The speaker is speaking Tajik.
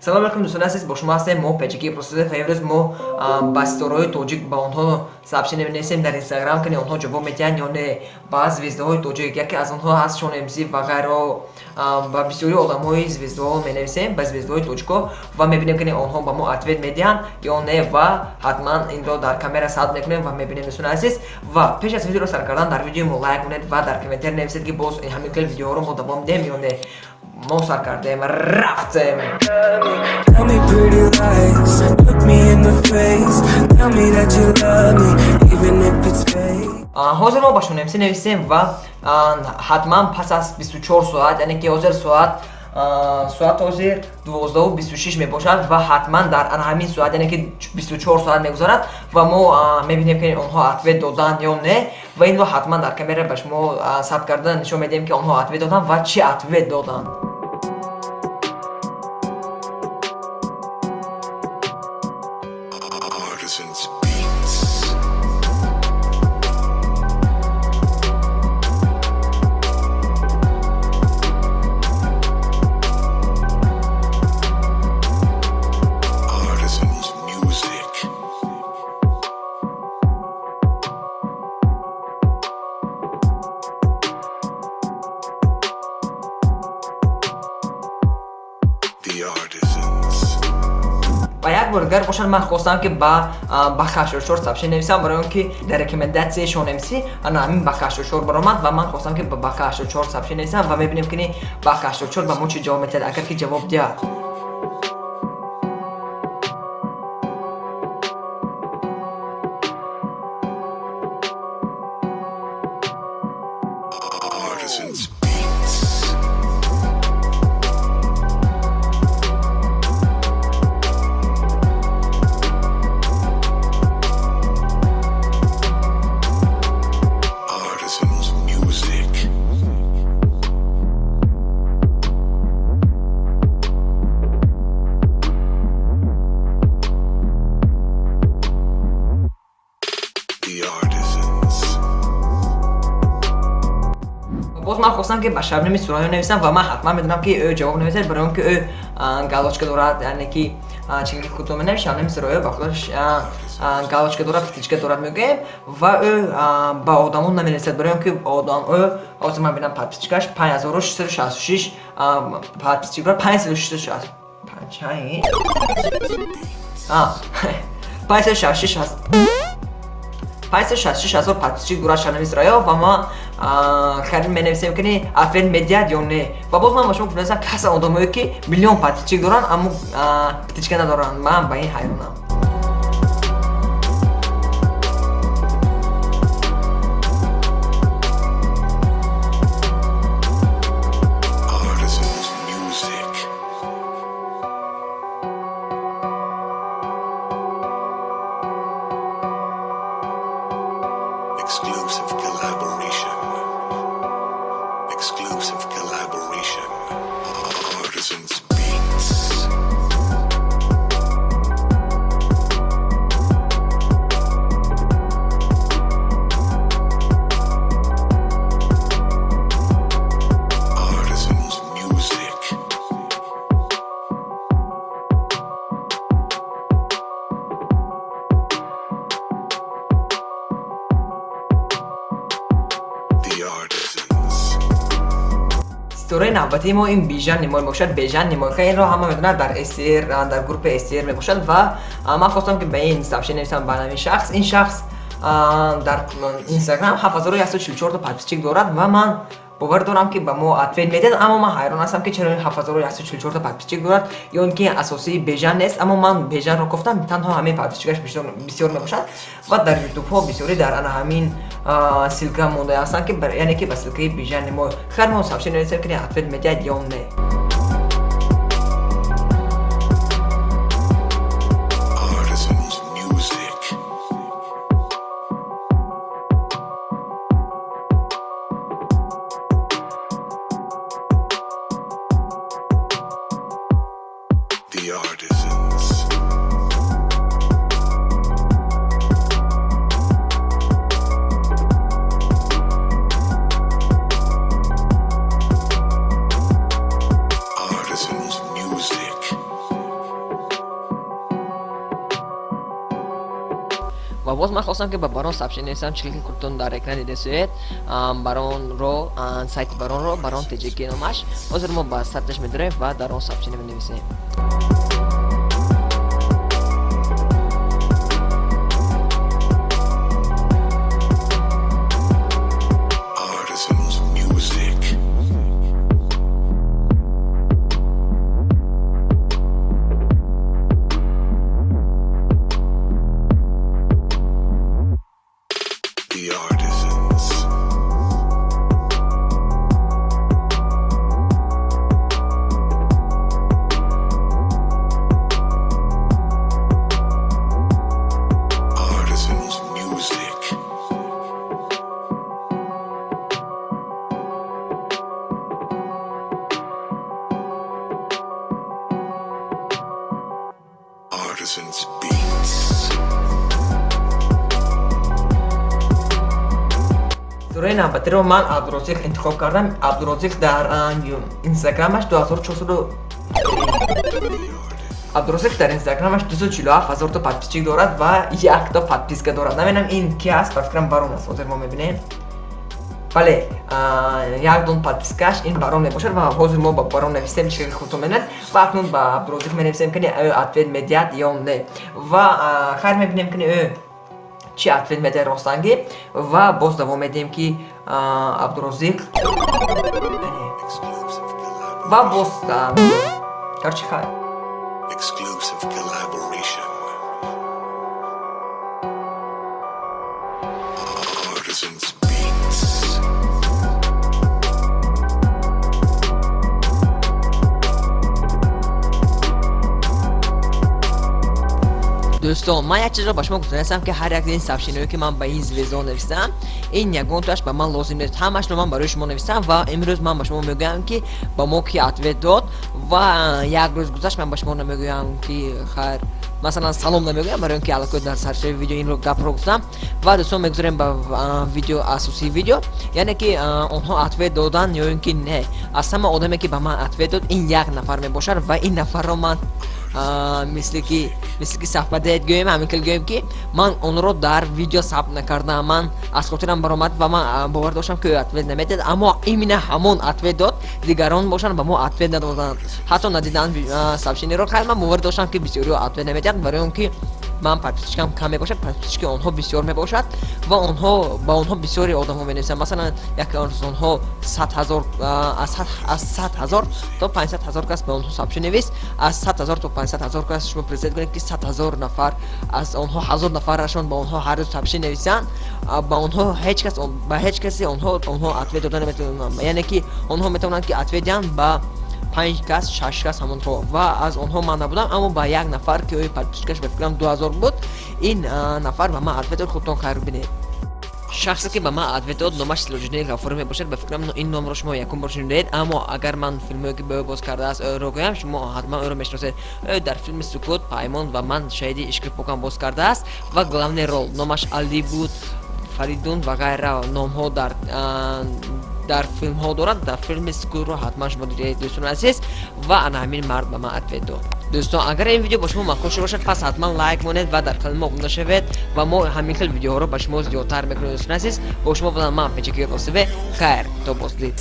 Салом алейкум, дӯстони азиз, бо шумо ҳастем мо, Печики Просозев, ва имрӯз мо ба ситораҳои тоҷик, ба онҳо сообщение менависем дар Инстаграм, ки онҳо ҷавоб медиҳанд ё не. Ба звездаҳои тоҷик, яке аз онҳо ҳаст Шон МС ва ғайро, ба бисёри одамҳои звездаҳо менависем, ба звездаҳои тоҷико, ва мебинем, ки онҳо ба мо ответ медиҳанд ё не, ва ҳатман инро дар камера сабт мекунем ва мебинем, дӯстони азиз. Ва пеш аз видеоро сар кардан, дар видеои мо лайк кунед ва дар комментария нависед, ки боз ҳамин хел видеоҳоро мо давом диҳем ё не. Мо сар кардем, рафтем. Tell me pretty lies, look me in the face. Tell me that you love me, even if it's fake. Ҳозир мо ба Шон МС нависем ва ҳатман пас аз 24 соат, яъне ки ҳозир соат ҳозир 12:26 мебошад, ва ҳатман дар ана ҳамин соат, яъне ки 24 соат мегузарад, ва мо мебинем, ки онҳо ответ доданд ё не, ва инро ҳатман дар камера ба шумо сабт карда нишон медиҳем, ки онҳо ответ доданд ва чӣ ответ доданд. Artisans Beats. Artisans Music. The Artisans. Ва як бор дигар бошад, ман хостам, ки ба Баха 84 сообщение нависам, барои он ки дар рекомендатсияи Шон МС ана ҳамин Баха 84 баромад ва ман хостам, ки ба Баха 84 сообщение нависам, ва мебинем, ки Баха 84 ба мо чӣ ҷавоб медиҳад, агар ки ҷавоб диҳад. Artisans Beats. Artisans Music. The Artisans. Боз ман хостам, ки ба Шабнами Сурайё нависам, ва ман ҳатман медонам, ки ӯ ҷавоб намедиҳад, барои он ки ӯ галочка дорад, яъне ки чизе ки худтон менавис, Шабнами Сурайё ба худаш галочка дорад, птичка дорад мегӯем, ва ӯ ба одамон наменависад, барои он ки одам ӯ, ҳозир ман бинам, подписчикаш 5666 подписчик дорад, 566, 566, 566 ҳазор подписчик дорад Шабнами Сурайё, ва ма харид менависем, ки ответ медиҳад ё не. Ва боз ман ба шумо гуфтам, каса одамое, ки миллион подписчик доранд, аммо птичка надоранд, ман ба ин ҳайронам. Artisans Music. Exclusive collaboration. Exclusive collaboration. Artisans Beats. Artisans Music. The Artisans. Ситораи навбатии мо ин Бижан Нимой мебошад. Бежан Нимой, инро ҳама медонад, дар СР, дар группаи СР мебошад, ва ман хостам, ки ба ин сообщение нависам, ба ҳамин шахс. Ин шахс дар Инстаграм 7144 подписчик дорад, ва ман бовар дорам, ки ба мо ответ медиҳад, аммо ман ҳайрон ҳастам, ки чаро ин 7144 подписчик дорад, ё ин ки асосии Бежан нест, аммо ман Бежанро гуфтам, танҳо ҳамин подписчикаш бисёр мебошад, ва дар ютубҳо бисёре дар ана ҳамин ссылка монда ҳастанд, ки яъне ки ба ссылкаи Бижан Нимой. Хайр, мо сообщение нависем, ки ответ медиҳад ё не. Artisans Music. The Artisans. Artisans Music. Ва боз ман хостам, ки ба Барон сообщение нависам. Чӣ ки худтон дар экран дидесед, Баронро, сайти Баронро, Барон ТЖК номаш. Ҳозир мо ба сайташ медорем ва дар он сообщение менависем. Artisans Music. The Artisans. Artisans Music. Artisans Beats. Сураи навбатиро ман Абдурозиқ интихоб кардам. Абдурозиқ дар инстаграмаш 2400, Абдурозиқ дар инстаграмаш 247 ҳазорта подписчик дорад ва якта подписка дорад. Намедонам, ин ки аст, ба фикрам, Барон аст. Ҳозир мо мебинем. Бале, як дон подпискаш ин Барон мебошад. Ва ҳозир мо ба Барон нависем, чӣ худтон менад. Ва акнун ба Абдурозиқ менависем, ки ӯ ответ медиҳад ё не. Ва хайр, мебинем, ки ӯ чӣ ответ медиҳад ростангӣ. Ва боз давом медиҳем, ки Абдурозиқ Exclusive collaboration. ва боз, короче, хайр. Exclusive collaboration. Artisans Beats. Дӯстон, ман як чизро ба шумо гуфтанистам, ки ҳар як ин сообщениҳое, ки ман ба ин звездо навистам, ин ягонтоаш ба ман лозим нест. Ҳамашро ман барои шумо навистам. Ва имрӯз ман ба шумо мегӯям, ки ба мо ки ответ дод. Ва як рӯз гузашт, ман ба шумо намегӯям, ки хайр, масалан, салом намегӯям, барои он ки аллакай дар саршави видео инро гапро гуфтам. Ва дӯстон, мегузорем ба видео, асосии видео, яъне ки онҳо ответ доданд ё ин ки не. Аз ҳама одаме, ки ба ман ответ дод, ин як нафар мебошад. Ва ин нафарро ман мисли ки совпадает гӯем, ҳамин хел гӯем, ки ман онро дар видео сабт накардам, ман аз хотирам баромад. Ва ман бовар доштам, ки ӯ ответ намедиҳад, аммо именно ҳамон ответ дод. Дигарон бошанд, ба мо ответ надоданд, ҳатто надиданд сообщениеро. Хайр, ман бовар доштам, ки бисёриҳо ответ намедиҳанд, барои он ки ман подписчикам кам мебошад, подписчики онҳо бисёр мебошад ва онҳо ба онҳо бисёри одамҳо менависанд. Масалан, яке аз онҳо 100 000, аз 100 000 то 500 000 кас ба онҳо сообщение навист. Аз 100 000 то 500 000 кас, шумо представить кунед, ки 100 000 нафар, аз онҳо 1000 нафарашон ба онҳо ҳар рӯз сообщение нависанд. Ба онҳо ҳеҷ кас, ба ҳеҷ касе онҳо ответ дода наметавонанд. Яъне ки онҳо метавонанд, ки ответ диҳанд ба панҷ кас, шаш кас, ҳамонҳо. Ва аз онҳо ман набудам, аммо ба як нафар, ки ӯи подписчикаш, ба фикрам, 2000 буд, ин нафар ба ман ответ дод. Худтон хайр бинед. Шахсе, ки ба ман ответ дод, номаш Силоҷиддини Ғафурӣ мебошад. Ба фикрам, ин номро шумо якум бор шунидаед, аммо агар ман филмҳое, ки ба ӯ боз кардааст, ӯро гӯям, шумо ҳатман ӯро мешиносед. Ӯ дар филми Сукут, Паймон ва Ман шаҳиди ишқи покам боз кардааст ва главный рол номаш Али буд, Фаридун ва ғайра номҳо дар филмҳо дорад. Дар филми Сукутро ҳатман шумо дидаед, дӯстони азиз. Ва ана ҳамин мард ба ман ответ дод. Дӯстон, агар ин видео ба шумо маъқул шуда бошад, пас ҳатман лайк монед ва дар канали мо обуна шавед. Ва мо ҳамин хел видеоҳоро ба шумо зиёдтар мекунем. Дӯстони азиз, бо шумо будам ман, Печаки Росиве. Хайр, то боздид.